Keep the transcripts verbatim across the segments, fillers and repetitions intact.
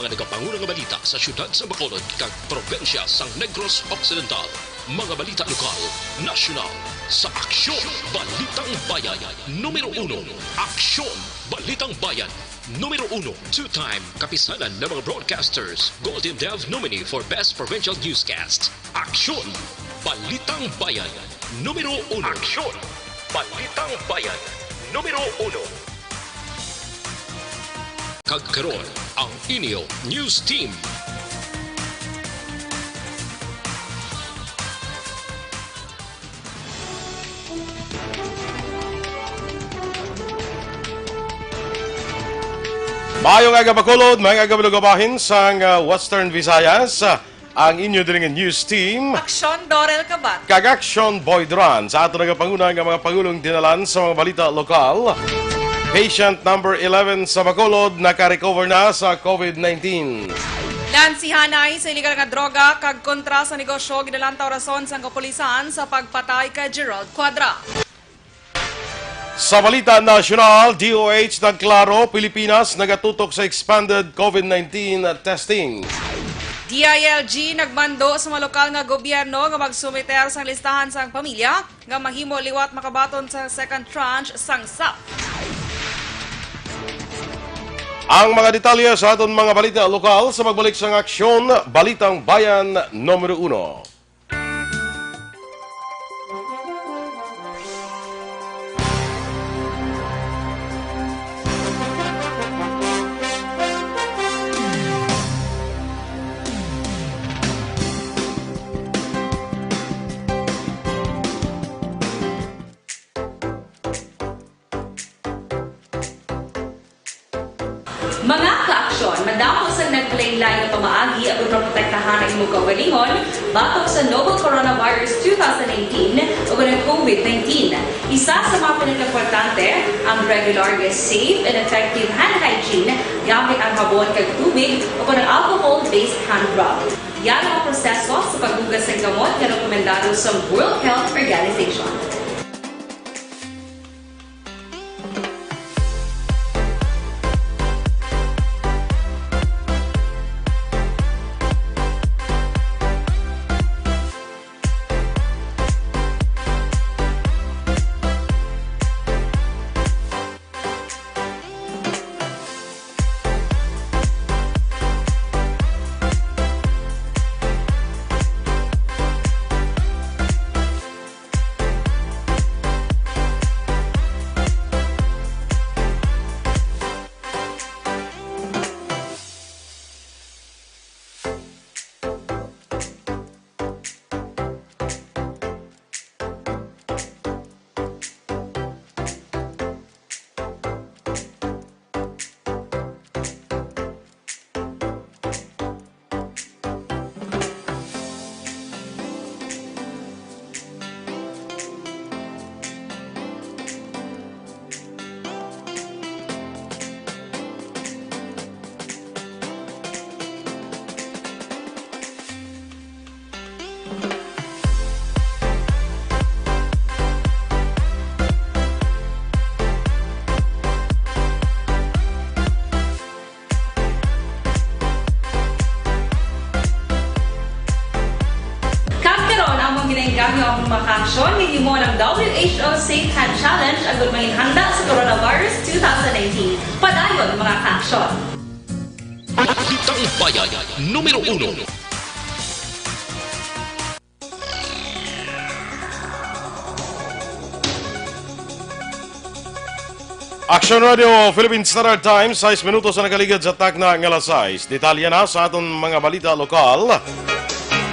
Mga nagapanguna nga balita sa siyudad sa Bacolod kag probinsya sang Negros Occidental. Mga balita lokal, nasyonal, sa Aksyon Balitang Bayan, numero uno. Aksyon Balitang Bayan, numero uno. Two-time kapisanan ng mga broadcasters, Golden Dove nominee for Best Provincial Newscast. Aksyon Balitang Bayan, numero uno. Aksyon Balitang Bayan, numero uno. Kag karon, ang inyo news team. Maayong aga, Bacolod, maayong aga, mga kabahin sang, ah, Western Visayas. Ah, ang inyo diri nga news team. Aksyon Dorel Kabat. Kag Aksyon Boy Duran. Sa aton nagapanguna nga mga pangulong dinalan sa mga balita lokal. Patient number eleven sa Bacolod naka-recover na sa covid nineteen. Lansihanay sa iligal nga droga kag kontra sa negosyo, ginalantaw rason sang kapulisan sa pagpatay kay Gerald Cuadra. Sa balita nasyonal, D O H nagklaro, Pilipinas nagatutok sa expanded covid nineteen testing. D I L G nagmando sa mga lokal nga gobyerno nga magsumiter sang listahan sang pamilya nga mahimo liwat makabaton sa second tranche sang sap. Ang mga detalye sa aton mga balita lokal sa pagbalik sang Aksyon Balitang Bayan numero uno. Mga kaaksyon, madamo sang naglain-lain nga pamaagi aron maprotektahan ang imong kaugalingon batok sa novel coronavirus two thousand nineteen o ang covid nineteen. Isa sa mga pinakaimportante ang regular nga safe and effective hand hygiene gamit ang habon kag tubig o ang alcohol-based hand rub. Yan ang proseso sa paghugas sang gamot nga rekomendado sa World Health Organization. Kag karon, among ginainggangyo ang mga kaaksyon nga gihimo ng W H O Safe Hand Challenge agud manginhanda sa coronavirus two thousand nineteen. Padayon, mga kaaksyon. Balitang Bayan, numero uno. Action Radio Philippine Standard Time, sais minutos ang nakaligad sa takna nga alas sais. Detalye na sa aton mga balita lokal.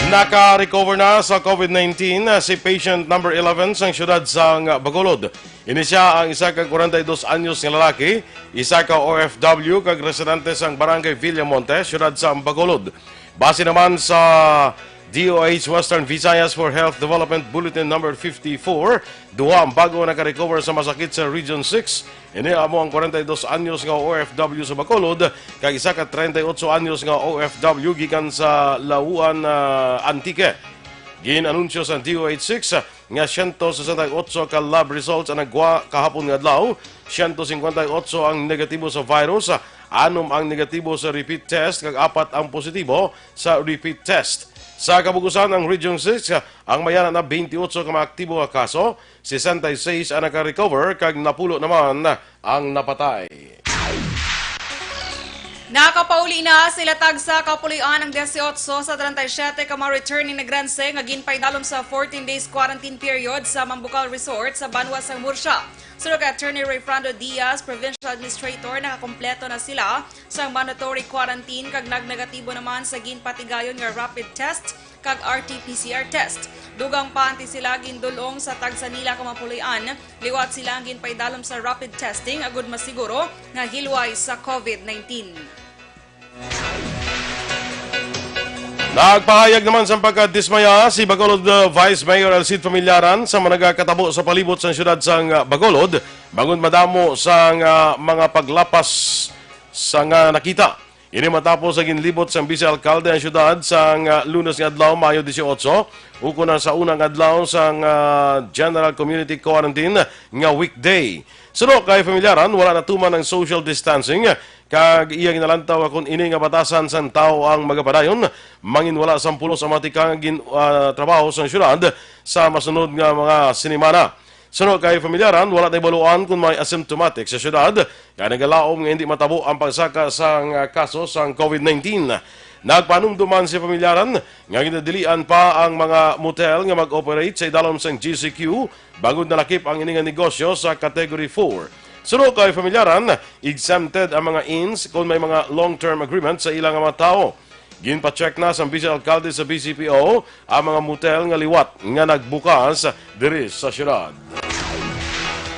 Naka-recover na sa covid nineteen si patient number eleven sang siyudad sang Bacolod. Ini sia ang isa ka kwarenta y dos anyos nga lalaki, isa ka O F W kag residente sang Barangay Villamonte, siyudad sang Bacolod. Base naman sa D O H Western Visayas for Health Development Bulletin Number fifty-four, duha ang bago naka-recover sa masakit sa Region six. Ini amo ang kwarenta y dos anyos nga O F W sa Bacolod kag isa ka treinta y ocho anyos nga O F W gikan sa Laoan, ah, Antique. Gin-anunsyo sa D O H six nga siyento sesenta y ocho ka lab results ang nagwa kahapon nga adlaw. Siyento singkwenta y ocho ang negatibo sa virus, Anom ang negatibo sa repeat test, kag apat ang positibo sa repeat test. Sa kabugusan, ang Region six ang may ara na twenty-eight ka mga aktibo nga kaso, sesenta y seis ang naka-recover, kag napulo naman ang napatay. Nakapauli na sila tagsa ka puloy-an ang dieciocho sa treinta y siete ka mga returning migrantes nga ginpaidalom sa fourteen days quarantine period sa Mambukal Resort sa banwa sang Murcia. Suno kay Attorney Rayfrando Diaz, Provincial Administrator, nakakompleto na sila sa mandatory quarantine kag nagnegatibo naman sa ginpatigayon nga rapid test kag R T P C R test. Dugang pa anti sila gindul-ong sa tagsa nila ka mga puloy-an, liwat sila ang ginpaidalom sa rapid testing agud masiguro nga hilway sa COVID nineteen. Nagpahayag naman sang pagkadismaya si Bacolod, uh, Vice Mayor Alcid Familiaran sa mga nagakatabo sa palibot sang siyudad sang, uh, Bacolod, bangod madamo sang, uh, mga paglapas sa nga nakita. Ini matapos sa ginlibot sang Vice Alkalde ang siyudad sang, uh, Lunes nga adlaw, Mayo dieciocho, ukon na sa unang adlaw sang, uh, General Community Quarantine nga weekday. Suno kay Familiaran, wala natuman ang social distancing, kag iya ginalantaw nga kon ini nga batasan sang tawo ang magapadayon, manginwala sang pulos ang mga tikang gin-, ah, trabaho sang siyudad sa masunod nga mga sinimana. Suno kay Familiaran, wala nahibaluan kon may asymptomatic sa siyudad, kay nagalaom nga hindi matabo ang pagsaka sang, ah, kaso sang COVID nineteen. Nagpanumdum man si Familiaran nga ginadilian pa ang mga motel nga mag-operate sa idalom sang G C Q, bangod nalakip ang ini nga negosyo sa Category four. Suno kay Familiaran, exempted ang mga inns kon may mga long-term agreement sa ilang mga tawo. Ginpa-check na sang Vice Alkalde sa V C P O ang mga motel nga liwat nga nagbukas diri sa siyudad.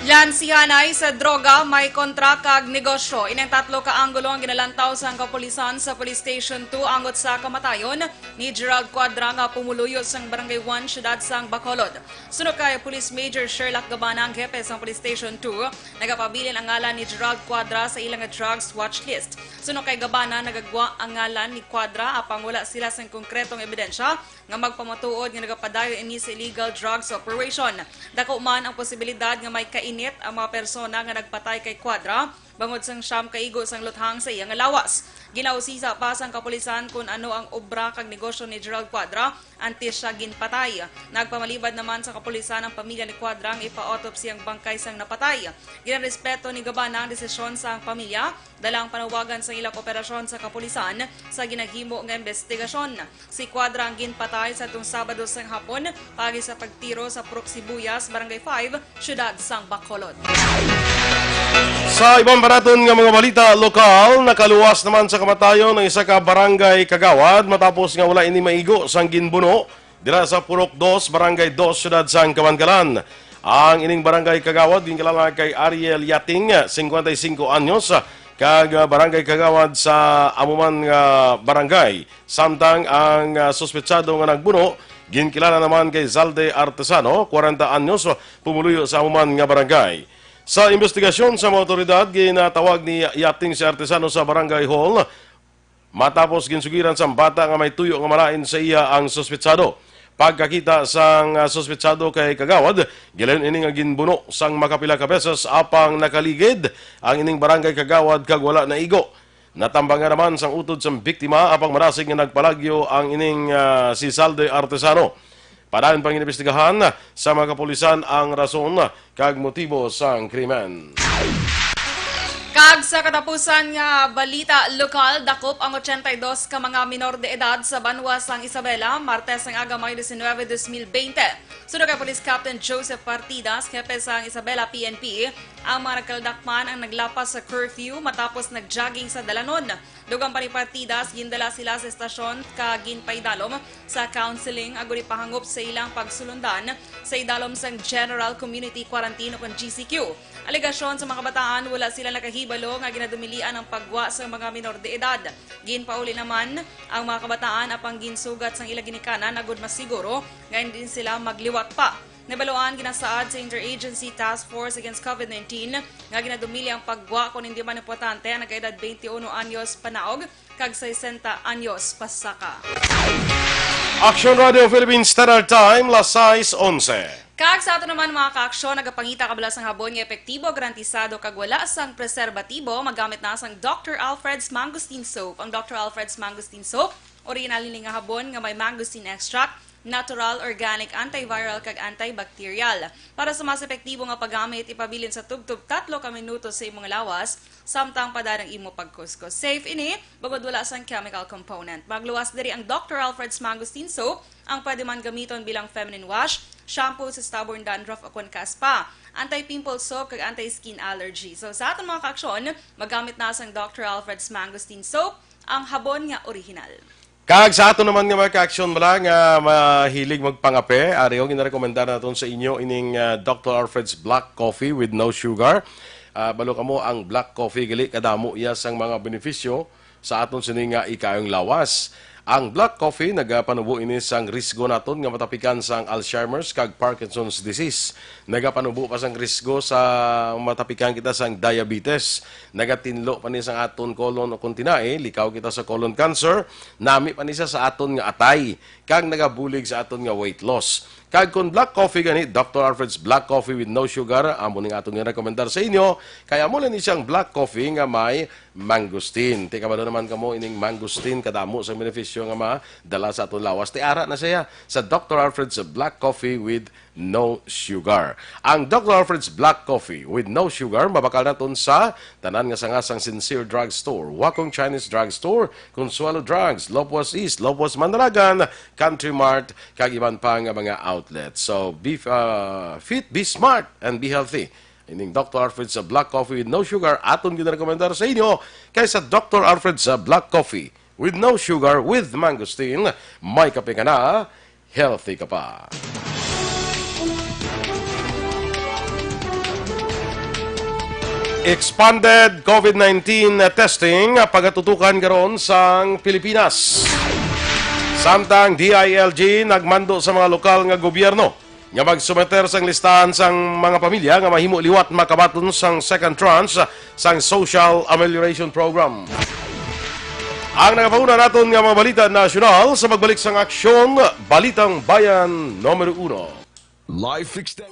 Lansihanay sa droga, may kontra kag negosyo. Ining tatlo ka anggulo ang ginalantaw sang kapulisan sa Police Station two angot sa kamatayon ni Gerald Cuadra nga pumuluyo sang Barangay one, siyudad sang Bacolod. Suno kay Police Major Sherlock Gabana, ang hepe sang Police Station two, nagapabilin ang ngalan ni Gerald Cuadra sa ilang drugs watch list. Suno kay Gabana, nagagwa ang ngalan ni Cuadra apang wala sila sang konkretong ebidensya nga magpamatuod nga nagapadayon ini sa illegal drugs operation. Dako man ang posibilidad nga may kainit ang mga persona nga nagpatay kay Cuadra, bangod sang siyam ka igo sang luthang sa iya nga lawas. Ginausisa pa sang kapulisan kon ano ang obra kag negosyo ni Gerald Cuadra antes siya ginpatay. Nagpamalibad naman sa kapulisan ang pamilya ni Cuadra nga ipa-autopsy ang bangkay sang napatay. Ginarespeto ni Gabana ang desisyon sang pamilya, dala ang panawagan sang ila kooperasyon sa kapulisan sa ginahimo nga investigasyon. Si Cuadra ang ginpatay sa atong Sabado sang hapon paagi sa pagtiro sa Purok Sibuyas, Barangay five, siyudad sang Bacolod. Sa iban pa naton nga mga balita lokal, nakaluwas naman sa kamatayon ang isa ka barangay kagawad matapos nga wala ini maigo sang ginbuno dira sa Purok dos, Barangay dos, siyudad sang Kabankalan. Ang ining barangay kagawad ginkilala kay Ariel Yating, cincuenta y cinco anyos, kag, ah, barangay kagawad sa amo man nga barangay. Samtang ang, ah, suspetsado nga nagbuno ginkilala naman kay Zalde Artesano, kwarenta anyos, pumuluyo sa amo man nga barangay. Sa imbestigasyon sa mga awtoridad, ginatawag ni Yating si Artesano sa barangay hall matapos ginsugiran sang bata nga may tuyo nga malain sa iya ang suspetsado. Pagkakita sang, ah, suspetsado kay kagawad, gilayon ini nga ginbuno sang makapila ka beses apang nakaligid ang ining barangay kagawad kag wala naigo. Natambangan naman sang utod sang biktima apang madasig nga nagpalagyo ang ining, ah, si Zalde Artesano. Padayon pang inimbestigahan sa mga kapulisan ang rason kag motibo sang krimen. Kag sa katapusan nga balita lokal, dakop ang ochenta y dos ka mga minor de edad sa banwa sang Isabela, Martes ang aga, Mayo diecinuebe, dos mil bente. Suno kay Police Captain Joseph Partidas, hepe sang Isabela P N P, ang mga nagkaladakpan ang naglapas sa curfew matapos nag-jogging sa dalanon. Dugang pa ni Partidas, gindala sila sa estasyon kag ginpaidalom sa counseling agud ipahangop sa ilang pagsulundan sa idalom sang General Community Quarantine o kon G C Q. Alegasyon sa mga kabataan, wala sila nakahibalo nga ginadumilian ang paggwa sa mga minor de edad. Ginpauli naman ang mga kabataan apang ginsugat sang ila ginikanan agud masiguro nga hindi sila magliwat pa. Nabaluan, ginasaad sa Interagency Task Force Against COVID nineteen nga ginadumili ang paggwa kon hindi man importante ang nagkaedad twenty-uno anyos panaog kag sesenta anyos pasaka. Action Radio Philippines Standard Time, las sais onse. Kag sa ato naman, mga kaaksyon, nagapangita ka bala sang habon nga epektibo, garantisado, kag wala sang preserbatibo, magamit na sang Doctor Alfred's Mangosteen Soap. Ang Doctor Alfred's Mangosteen Soap, original ini nga habon nga may mangosteen extract, natural, organic, antiviral, kag antibacterial. Para sa mas epektibo nga paggamit, ipabilin sa tubtob tatlo ka minuto sa imong lawas, samtang padala ang imo pagkuskos. Safe ini, bangod wala sang chemical component. Magluwas diri ang Doctor Alfred's Mangosteen Soap, ang pwede man gamiton bilang feminine wash, shampoo sa stubborn dandruff o kon kaspa, anti-pimple soap kag anti-skin allergy. So, sa aton mga kaaksyon, magamit na sang Doctor Alfred's Mangosteen Soap, ang habon nga original. Kag sa aton naman nga mga kaaksyon bala nga mahilig magpangape, ari, o, ginarekomendar naton sa inyo ining, ah, Doctor Alfred's Black Coffee with no sugar. Ah, balo kamo, ang black coffee gali kadamo iya sang mga benepisyo sa aton sini nga ikayong lawas. Ang black coffee nagapanubo ini sang risgo naton nga matapikan sang Alzheimer's kag Parkinson's disease. Nagapanubo pa sang risgo sa matapikan kita sang diabetes. Nagatinlo pa ni sang aton colon o kon tinai, likaw kita sa colon cancer. Nami pa ni siya sa aton nga atay, kag nagabulig sa aton nga weight loss. Kag kon black coffee gani, Doctor Alfred's Black Coffee with no sugar, amo ning aton nga rekomendar sa inyo, kay amo lang ni siyang black coffee nga may mangosteen. Ti kabalo naman kamo ining mangosteen, kadamo sa benepisyo nga madala sa aton lawas. Ti ara na siya sa Doctor Alfred's Black Coffee with no sugar. Ang Doctor Alfred's Black Coffee with no sugar, mabakal naton sa tanan nga sanga sang Sincere Drug Store, Wakong Chinese Drug Store, Consuelo Drugs, Lopwas East, Lopwas Manalagan, Country Mart, kag iban pa nga mga outlet. So, be, uh, fit, be smart, and be healthy. Ining Doctor Alfred's Black Coffee with no sugar, aton ginarekomendar sa inyo kay sa Doctor Alfred's Black Coffee with no sugar, with mangosteen, may kape ka na, healthy ka pa. Expanded COVID nineteen testing pagatutukan karon sang Pilipinas. Samtang D I L G nagmando sa mga lokal nga gobyerno nga magsumeter sang listahan sang mga pamilya nga mahimo liwat makabaton sang second tranche sang Social Amelioration Program. Ang nagapauna naton nga mga balita nasyonal sa pagbalik sang Aksyon, Balitang Bayan numero uno. Life extend.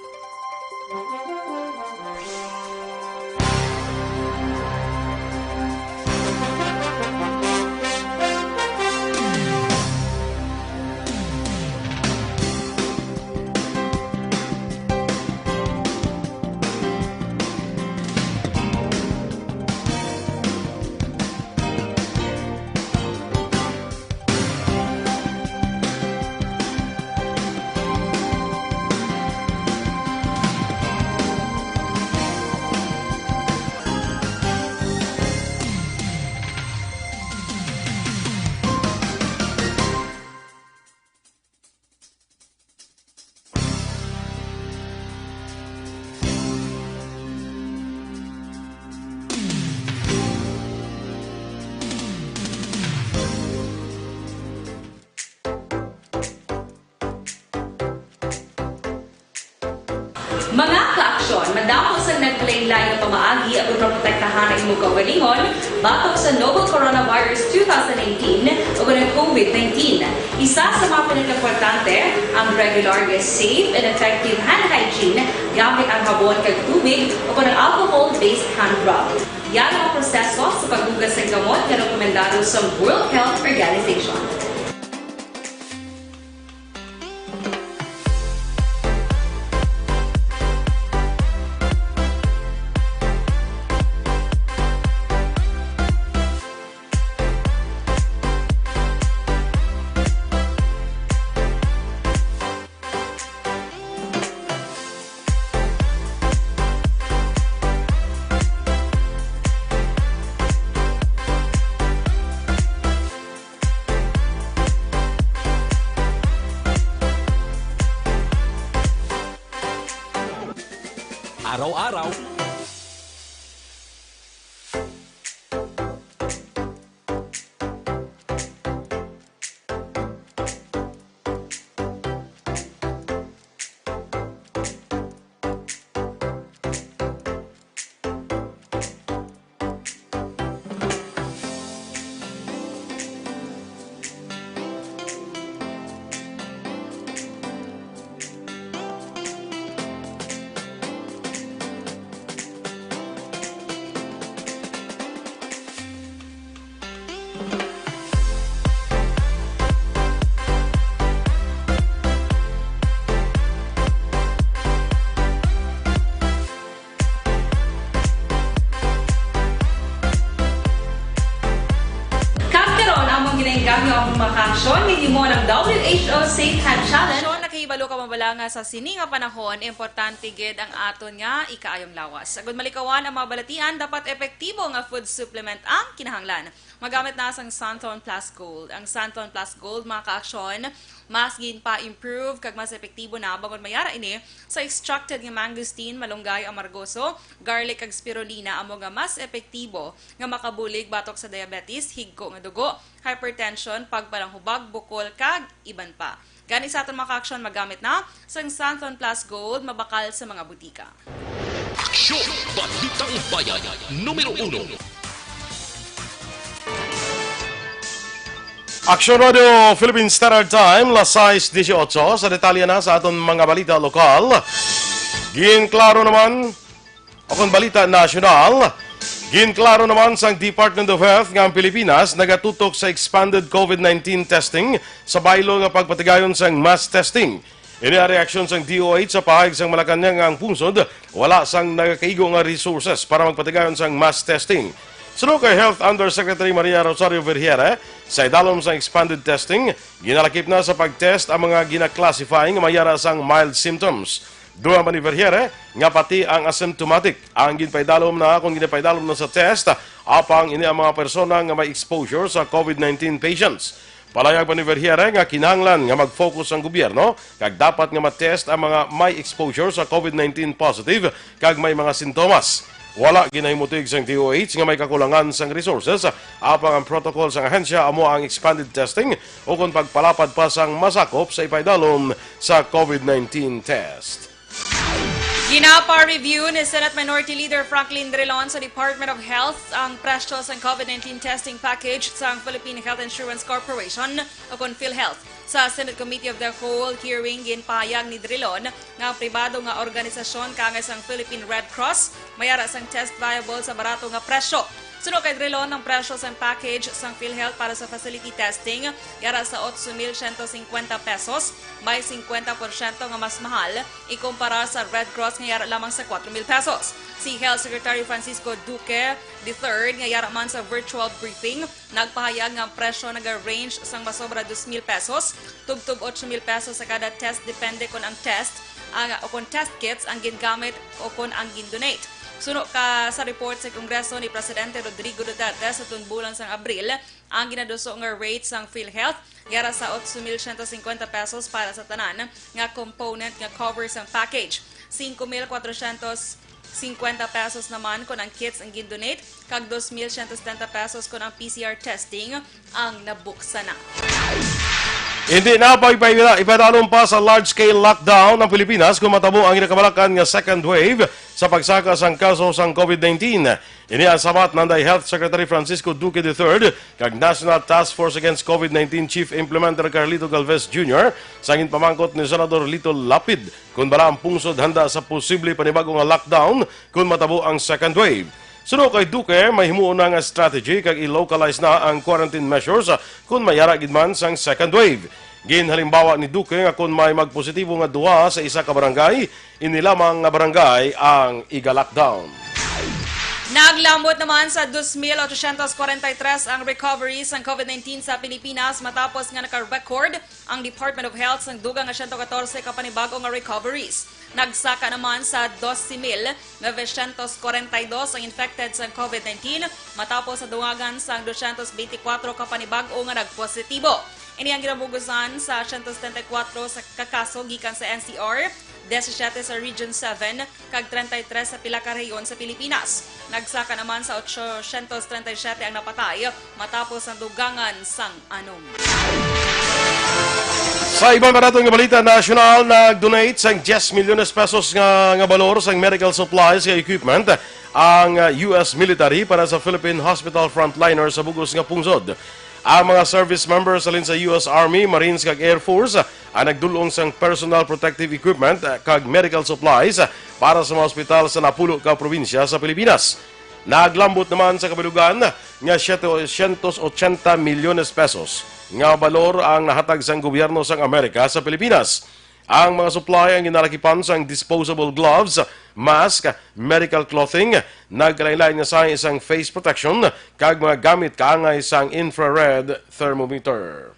Mga kaaksyon, madamo sang naglain-lain nga pamaagi aron maprotektahan ang imong kaugalingon batok sa novel coronavirus two thousand nineteen o ang COVID nineteen. Isa sa mga pinakaimportante, ang regular nga safe and effective hand hygiene gamit ang habon kag tubig o kon ang alcohol-based hand rub. Yara ang proseso sa paghugas sang kamot nga rekomendado sa World Health Organization. Araw-araw. Kami ang mga kaaksyon, may himo ng W H O Safe Hand Challenge. So, nakahibalo ka ba bala nga sa sini nga panahon, importante gid ang aton nga ikaayong lawas. Agud malikawan ang mga balatian, dapat epektibo nga food supplement ang kinahanglan. Magamit na sang Santon Plus Gold. Ang Santon Plus Gold, mga kaaksyon, mas ginpa-improve kag mas epektibo na bangod may ara ini sa extracted nga mangosteen, malunggay, amargoso, garlic kag spirulina, amo nga mas epektibo nga makabulig batok sa diabetes, higko nga dugo, hypertension, pagpalanghubag, bukol, kag iban pa. Gani sa aton mga kaaksyon, magamit na sang Santon Plus Gold, mabakal sa mga butika. Aksyon! Balitang Bayan, numero uno. Aksyon Radio Philippine Standard Time, las sais dieciocho. Sa detalye na sa aton mga balita lokal, ginklaro naman, o kung balita nasyonal, ginklaro naman sang Department of Health nga ang Pilipinas nagatutok sa expanded COVID nineteen testing sa baylo nga pagpatigayon sang mass testing. Ini ang reaksyon sang D O H sa pahayag sang Malacañang nga ang pungsod wala sang nagakaigo nga resources para magpatigayon sang mass testing. Suno kay Health Undersecretary Maria Rosario Vergeire, sa idalom sang expanded testing, ginalakip na sa pag-test ang mga gina-classify nga may ara sang mild symptoms. Dugang pa ni Vergeire nga pati ang asymptomatic ang ginpaidalom na kung ginapaidalom na sa test, apang ini ang mga persona nga may exposure sa COVID nineteen patients. Palayag pa ni Vergeire nga kinahanglan nga mag-focus ang gobyerno kag dapat nga ma-test ang mga may exposure sa COVID nineteen positive kag may mga sintomas. Wala ginahimutig sang D O H nga may kakulangan sang resources, apang ang protocol sang ahensya amo ang expanded testing ukon pagpalapad pa sang masakop sa ipaidalom sa COVID nineteen test. Ginapa-review ni Senate Minority Leader Franklin Drilon sa Department of Health ang presyo sang COVID nineteen testing package sang Philippine Health Insurance Corporation o kon PhilHealth. Sa Senate Committee of the Whole hearing, ginpahayag ni Drilon nga ang pribado nga organisasyon kaangay sang Philippine Red Cross may ara sang test viable sa barato nga presyo. Suno kay Drilon, ang presyo sang package sang PhilHealth para sa facility testing yara sa otso mil siyento singkwenta pesos, may singkwenta porsyento nga mas mahal ikumpara sa Red Cross nga yara lamang sa kwatro mil pesos. Si Health Secretary Francisco Duque the third, nga yara man sa virtual briefing, nagpahayag nga ang presyo naga-range sang masobra dos mil pesos tubtob otso mil pesos sa kada test, depende kon ang test ang, o kon test kits ang gingamit o kon ang gindonate. Suno ka sa report sa Kongreso ni Presidente Rodrigo Duterte sa tunbulan sang Abril, ang ginaduso nga rate sang PhilHealth yara sa otso mil siyento singkwenta pesos para sa tanan nga component nga cover sang package. Singko mil kwatro siyento singkwenta pesos naman kon ang kits ang gindonate, kag dos mil siyento setenta pesos kon ang P C R testing ang nabuksan na. Hindi na pagpaila-, ipadalom pa sa large-scale lockdown ang Pilipinas kung matabo ang ginakabalakan nga second wave sa pagsaka sang kaso sang COVID nineteen. Ini ang sabat nanday Health Secretary Francisco Duque the third kag National Task Force Against COVID nineteen Chief Implementer Carlito Galvez Junior sa ginpamangkot ni Senador Lito Lapid kung bala ang pungsod handa sa posible panibag-o nga lockdown kung matabo ang second wave. Suno kay Duque, may himuon na nga strategy kag i-localize na ang quarantine measures kung may ara gid man sang second wave. Ginhalimbawa ni Duque nga kung may magpositibo nga duha sa isa ka barangay, ini lamang nga barangay ang iga-lockdown. Naglambot naman sa dos mil otosyentos kwarenta y tres ang recovery sang COVID nineteen sa Pilipinas matapos nga naka-record ang Department of Health sang dugang nga siyento katorse ka panibag-o nga recoveries. Nagsaka naman sa dose mil novecientos kwarenta y dos ang infected sang COVID nineteen matapos sa dungagan sang dosyentos beintikwatro ka panibag-o nga nagpositibo. Ini ang ginabugusan sa siyento setenta y kwatro sa ka kaso gikan sa N C R, disisiete sa Region seven, kag treinta y tres sa pila ka rehiyon sa Pilipinas. Nagsaka naman sa otosyentos treinta y siete ang napatay matapos ang dugangan sang anom. Sa iban pa naton nga balita nasyonal, nag-donate sang diyes milyones pesos nga, nga balor sang medical supplies kag equipment ang, uh, U S military para sa Philippine hospital frontliners sa bug-os nga pungsod. Ang mga service members halin sa U S Army, Marines kag Air Force ang nagdul-ong sang personal protective equipment kag medical supplies para sa mga ospital sa napulo ka probinsya sa Pilipinas. Naglambot naman sa kabilugan nga siyete siyento ochenta milyones pesos nga balor ang nahatag sang gobyerno sang Amerika sa Pilipinas. Ang mga supply ang ginalakipan sang disposable gloves, mask, medical clothing, nagkalain-lain nga size sang face protection, kag mga gamit kaangay sang infrared thermometer.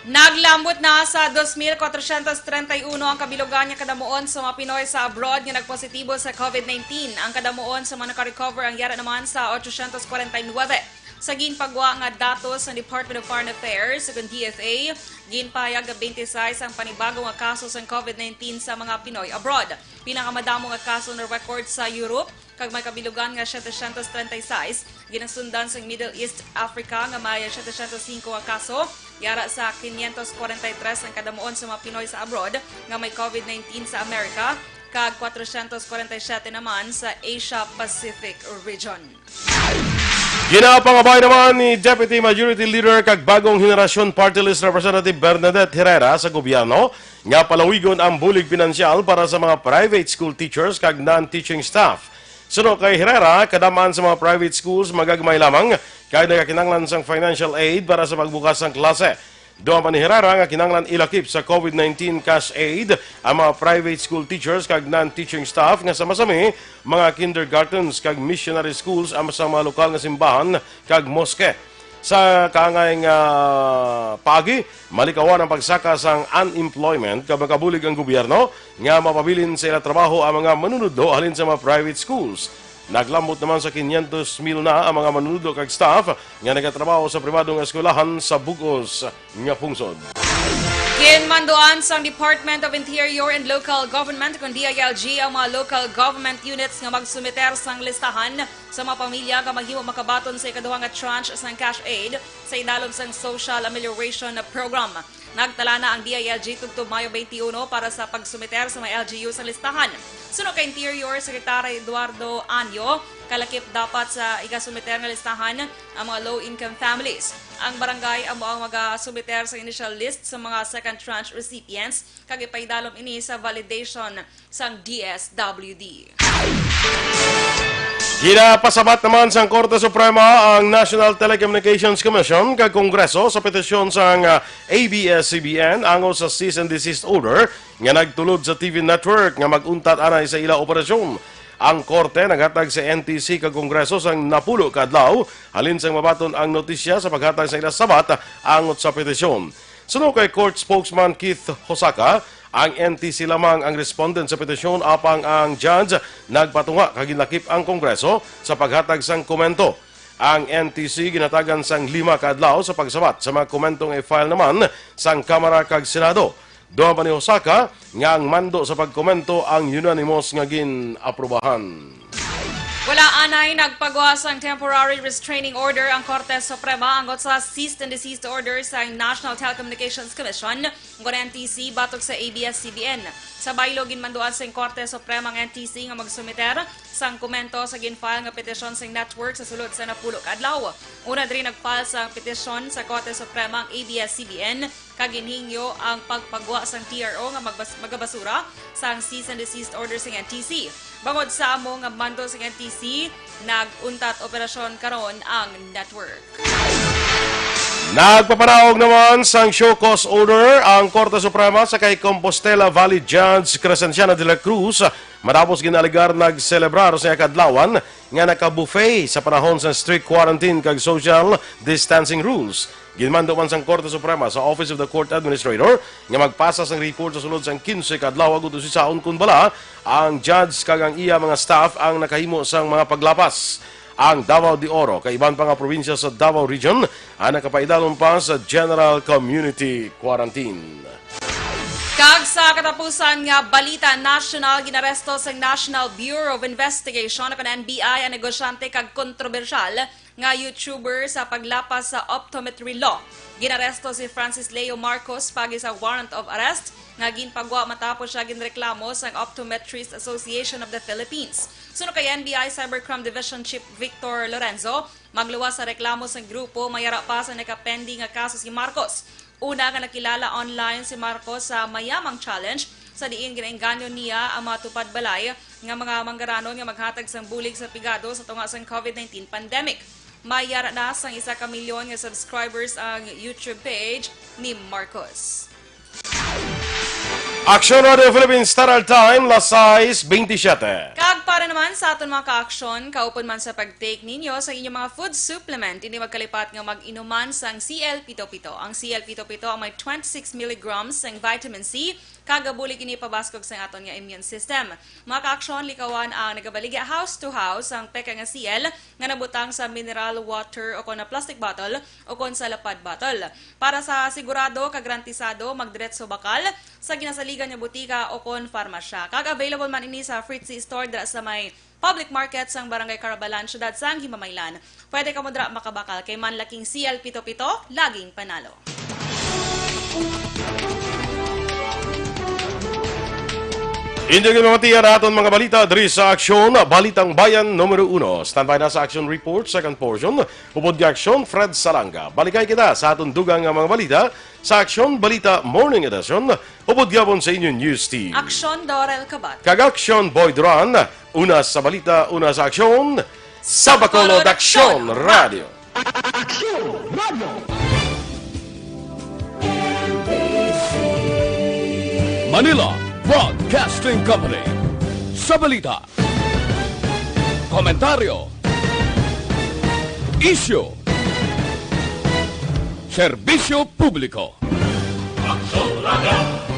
Naglambot na sa dos mil kwatrosyentos treinta y uno ang kabilugan nga kadamuon sa mga Pinoy sa abroad nga nagpositibo sa COVID nineteen. Ang kadamuon sa mga nakarecover ang yara naman sa otosyentos kwarenta y nuebe. Sa ginpagwa nga datos sa Department of Foreign Affairs, ug D F A, ginpahayag nga twenty-six ang panibago nga kaso sang COVID nineteen sa mga Pinoy abroad. Pinakamadamo nga kaso na record sa Europe, kag may kabilugan nga setecientos treinta y seis, ginasundan sang Middle East, Africa nga may setecientos singko nga kaso, yara sa quinientos kwarenta y tres ang kadamuon sa mga Pinoy sa abroad nga may COVID nineteen sa Amerika, kag kwatrocientos kwarenta y siyete naman sa Asia Pacific region. Ginapangabay naman ni Deputy Majority Leader kag Bagong Henerasyon Party List Representative Bernadette Herrera sa gobyerno nga palawigon ang bulig pinansyal para sa mga private school teachers kag non-teaching staff. Suno kay Herrera, kadam-an sa mga private schools magagmay lamang kag nagakinahanglan sang financial aid para sa pagbukas sang klase. Dugang pa ni Herrera nga kinahanglan ilakip sa COVID nineteen cash aid ang mga private school teachers kag non-teaching staff nga sama-sami mga kindergartens kag missionary schools ang sa mga lokal nga simbahan kag moske. Sa kaangay nga paagi, malikawan ang pagsaka sang unemployment kag makabulig ang gobyerno nga mapabilin sa ila trabaho ang mga manunudlo halin sa mga private schools. Naglambot naman sa quinientos mil na ang mga manunudlo kag staff nga nagatrabaho sa pribado nga eskwelahan sa bug-os nga pungsod. Ginmanduan sang Department of Interior and Local Government, kon D I L G, ang mga local government units nga magsumiter sang listahan sa mga pamilya nga maghimo makabaton sa ikaduha nga tranche sang cash aid sa idalom sang Social Amelioration Program. Nagtala na ang D I L G tubtob Mayo twenty-one para sa pagsumiter sa mga L G U sa listahan. Suno kay Interior Secretary Eduardo Anyo, kalakip dapat sa igasumiter nga listahan ang mga low-income families. Ang barangay amo ang magasumiter sa initial list sa mga second tranche recipients kag ipaidalom ini sa validation sang D S W D. Ginapasabat naman sang Korte Suprema ang National Telecommunications Commission kag Kongreso sa petisyon sang, ah, A B S C B N angod sa cease and desist order nga nagtulod sa T V network nga mag-untat anay sa ila operasyon. Ang korte naghatag sa N T C kag Kongreso sang napulo ka adlaw halin sang mabaton ang notisya sa paghatag sa ila sabat angot sa petisyon. Suno kay court spokesman Keith Hosaka, ang N T C lamang ang respondent sa petisyon, apang ang judge nagpatunga kag ginlakip ang Kongreso sa paghatag sang komento. Ang N T C ginhatagan sang lima ka adlaw sa pagsabat sa mga komento nga i-file naman sang Kamara kag Senado. Dugang pa ni Hosaka nga ang mando sa pagkomento ang unanimous nga gin-aprubahan. Wala anay nagpagwa sang temporary restraining order ang Korte Suprema angot sa cease and desist order sa National Telecommunications Commission, kon N T C, batok sa A B S C B N. Sa baylo, ginmanduan sang Korte Suprema ang N T C nga magsumiter sang komento sa gin-file nga petisyon sang network sa sulod sa napulo ka adlaw. Una diri nag-file sang petisyon sa Korte Suprema ang A B S C B N kag ginhingyo ang pagpagwa sang T R O nga magbas-, magabasura sang cease and desist order sang N T C. Bangod sa amo nga mando sang N T C, nag-untat operasyon karon ang network. Nagpapanaog naman sang show cause order ang Korte Suprema sa kay Compostela Valley Judge Crescenciana de la Cruz matapos ginaalegar nagselebrar sa iya kaadlawan nga naka-buffet sa panahon sa strict quarantine kag social distancing rules. Ginmando man sang Korte Suprema sa Office of the Court Administrator nga magpasa sang report sa sulod sang kinse ka adlaw agud usisaon kon bala ang judge kag ang iya mga staff ang nakahimo sang mga paglapas. Ang Davao de Oro kag iban pa nga probinsya sa Davao Region ang nakapaidalom pa sa general community quarantine. Kag sa katapusan nga balita nasyonal, ginaresto sa National Bureau of Investigation o N B I ang negosyante kag kontrobersyal nga YouTuber sa paglapas sa optometry law. Ginaresto si Francis Leo Marcos paagi sa warrant of arrest nga ginpagwa matapos siya ginreklamo sang Optometrists Association of the Philippines. Suno kay N B I Cybercrime Division Chief Victor Lorenzo, magluwas sa reklamo sang grupo, may ara pa sa nakapending nga kaso si Marcos. Una nga nakilala online si Marcos sa Mayamang Challenge, sa diin ginaengganyo niya ang mga tupad balay nga mga manggaranon nga maghatag sang bulig sa pigado sa tunga sang COVID nineteen pandemic. May ara na sang isa ka milyon nga subscribers ang YouTube page ni Marcos. Aksyon Radio Philippines Standard Time, las sais bentisiete. Kag para naman sa aton mga ka-aksyon, kaupod man sa pag-take ninyo sa inyong mga food supplement, hindi magkalipat nga mag-inuman sang C L pito pito. Ang C L pito pito ang may twenty-six milligrams sang vitamin C, kag bulig ini pabaskog sang aton nga immune system. Mga ka-aksyon, likawan ang nagabaligya house to house ang peka nga C L nga nabutang sa mineral water o kon na plastic bottle o kon sa lapad bottle. Para sa sigurado kag garantisado, magdiretso bakal sa ginasaligan nga butika o kon farmasya. Kag available man ini sa Fritzy Store dira sa may public market sang Barangay Carabalan, Syudad sang Himamaylan. Pwede kamo dira makabakal kay manlaking C L pito pito, laging panalo. Inyo ginamatian aton mga balita diri sa Aksyon, Balitang Bayan numero uno. Standby na sa Aksyon Report, second portion. Upod kay Aksyon, Fred Salanga. Balikay kita sa aton dugang nga mga balita sa Aksyon Balita Morning Edition. Upod gyapon sa inyong news team. Aksyon, Dorel Kabat. Kag Aksyon, Boy Duran. Una sa balita, una sa aksyon. Sa Bacolod, Aksyon Radio. Aksyon Radio. Manila Broadcasting Company. Sa balita, komentaryo, isyu, serbisyo publiko. Aksyon Radio.